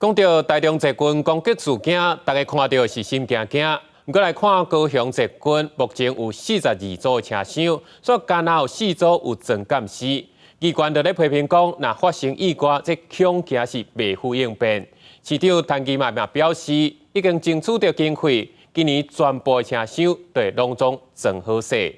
講到台中捷運攻擊事件，大家看著是心驚驚。毋過來看高雄捷運，目前有42組的車廂，煞干焦有四組有裝監視。議員就咧批評講，若發生意外，這恐驚是袂赴應變。市長陳其邁嘛表示，已經爭取著經費，今年全部的車廂都會攏總裝好勢。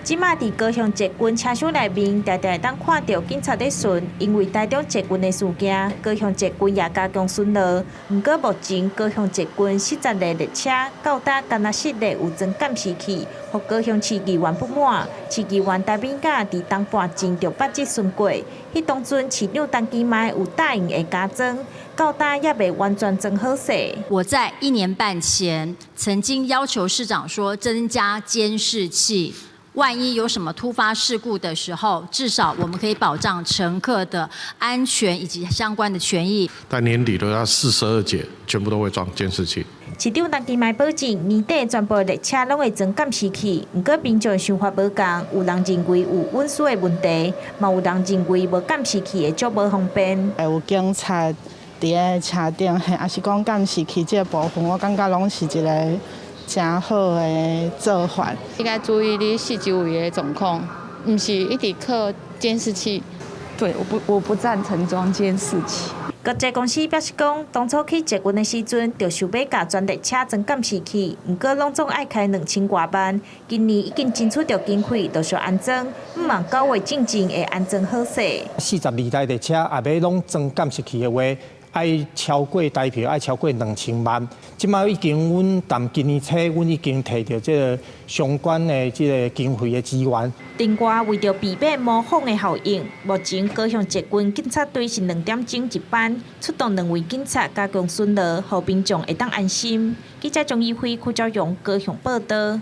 這馬佇高雄捷運車廂內面，定定會當看著警察咧巡，因為台中捷運的事件，高雄捷運也加強巡邏。毋過目前高雄捷運42列車到今干焦四列有裝監視器，予高雄市議員不滿。市議員台美嘉佇冬半前就捌質詢過，彼當陣市長陳其邁有答應會加裝，到今猶未完全裝好勢。我在一年半前曾經要求市長說增加監視器。萬一有什麼突發事故的時候，至少我們可以保障乘客的安全以及相關的權益。但年底都要42節，全部都會裝監視器。市長陳其邁保證，年底全部列車攏會裝監視器。毋過民眾想法無仝，有人認為有隱私的問題，嘛有人認為無監視器會足無方便。會有警察佇咧車頂，抑是講監視器這個部分，我感覺攏是一個誠好的做法。應該注意你四周圍的狀況，毋是一直靠監視器。對，我不贊成裝監視器。國際公司表示講，當初起捷運的時陣，就想欲共全列車裝監視器，毋過攏總愛開2000外萬。今年已經爭取著經費，陸續安裝，向望9月進前會安裝好勢。42台列車也欲攏裝監視器的話，愛超過台票，愛超過2000萬。這馬已經阮踮今年初，阮已經提著這个相關的這个經費的資源。另外，為著避免模仿的效應，目前高雄捷運警察隊是2點鐘一班，出動兩位警察加強巡邏，予民眾會當安心。記者張怡輝、柯昭榮高雄報導。